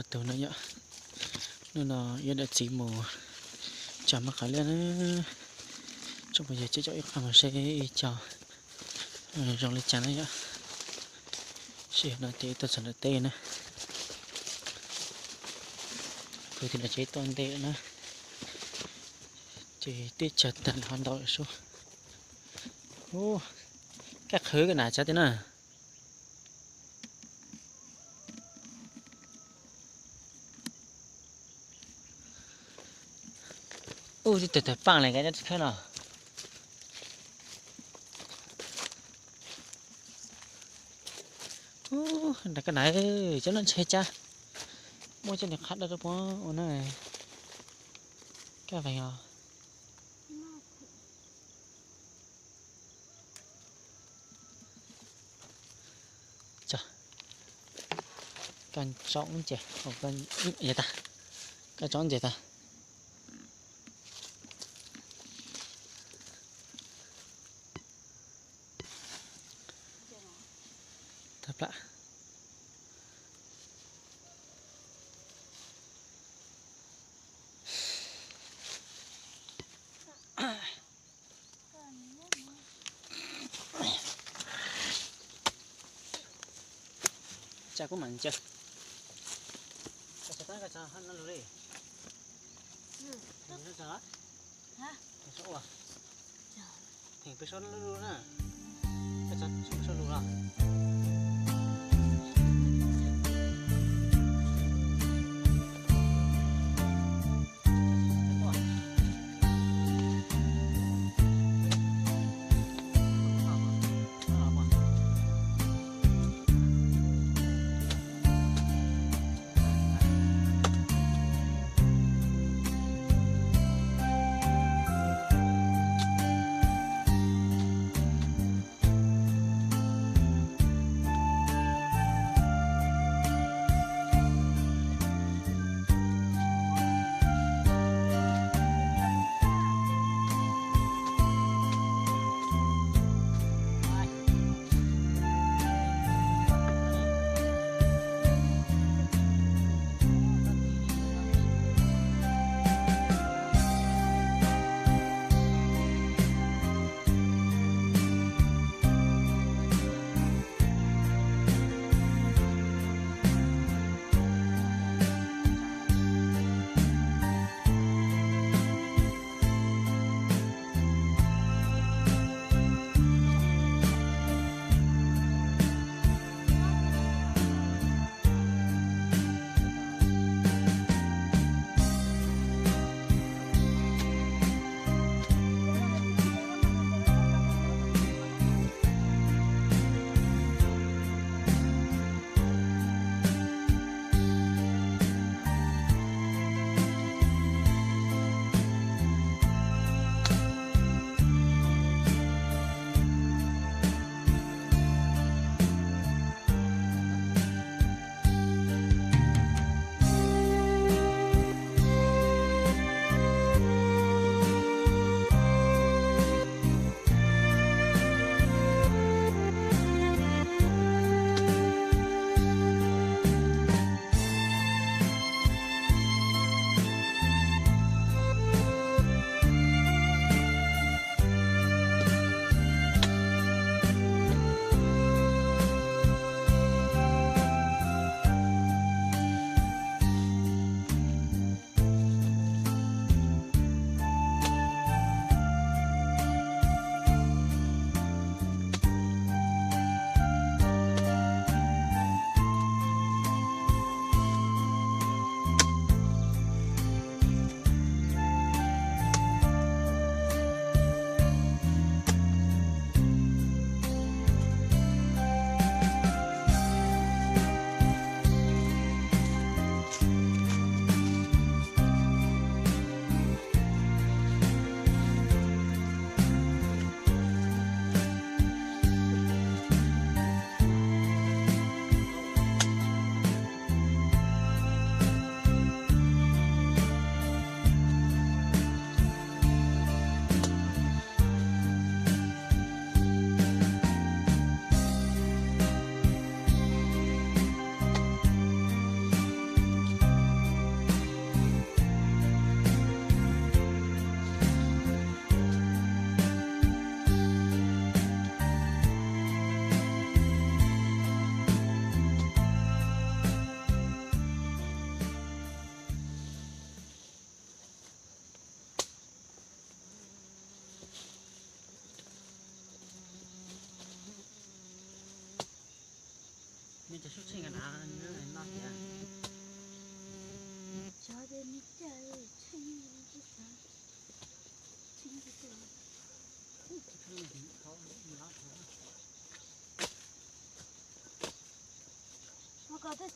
Tus no yom, hnub no yuav daim txiv mus tsa maj qas liaj na. Tsoom phooj ywg, caum ib qho mus saib ib co zoo li cas na yom. Sij hawm no ces tuaj txog nram teb na. Kuv tus no ces tuaj ntej na, ces twb tsawg tag ho ntau lawm sub. Ub, kaj qhwv kaj nas tsav tiag na. Ub, twb tawg tawg paaj li koj cov khawb no. Ub, nrag kaj nas, cov no ntshe cas muaj cov niag qhab dawb rau puab ua na. Kaj veeg os. Kaj tsoom ces, kaj tsoom ces tag. Tag plam. Tsa kuv mam ncaws. Koj tsa tab koj tsa hab no lug li. Koj tsa ua. Theem peb suab lub lug na. Koj tsa peb suab lug los.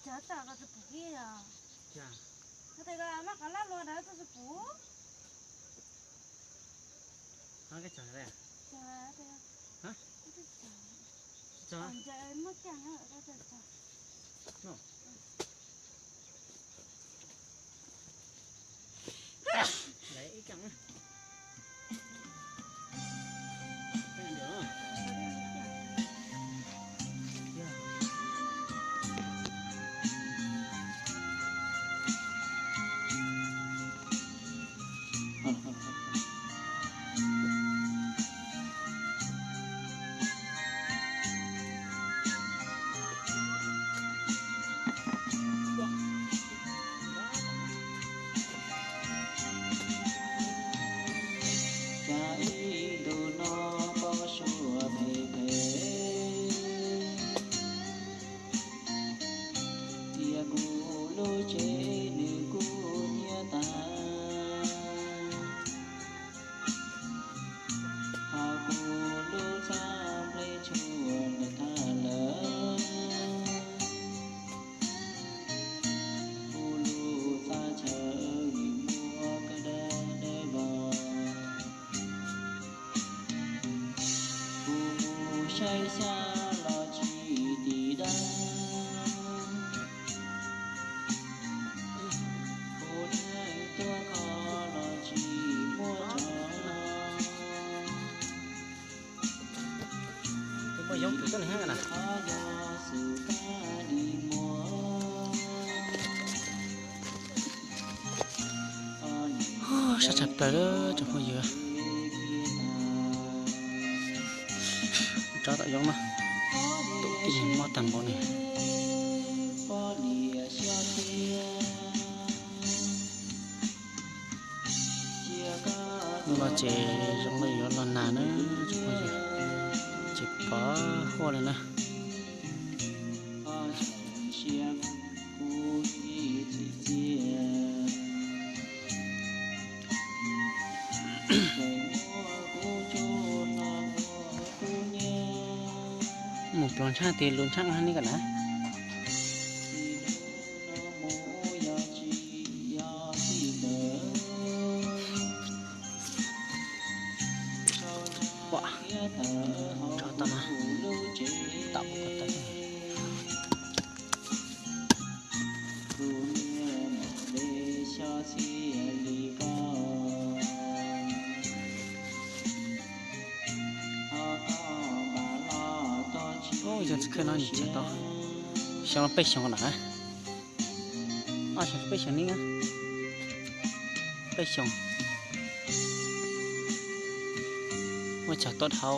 Cov txog ko tsis pum kiag yog. Ko tes ko maj qhov laj luas ntawd tsis pum. Hab koj txog, txog, muaj caag. Cas ib ntu no pom suav phem phem, tias kuv lub tsev nws kuj nyiab tas, ho kuv lub txaj nplej tshuav lawm thaj lawm, kuv lub txaj chaw vim muaj kab dawb dawb vog. Kuv mus saib xyab los tsis tim dab, kuv neeg tuaj kho los tsis muaj tsov. Tus muaj yoov tus tuab neeg heev na. Sab tshaj plaws lawm tsoom phooj ywg. Tsob tom yoov na, tus tib neeg mob tag npaum ne. Hnub no ces zoo li yuav los nag na tsoom phooj ywg, ces pov huaj li na. Mus pluas ntshaj tis lus ntshaj ne ko na. Ua, tsob tau na, tau ko tau. Ub, yog tsis khawb no nws tseem tau xyoo los peb xyoos na. Ob xyoos peb xyoos ne, peb xyoos. Muaj cog tuaj dhau.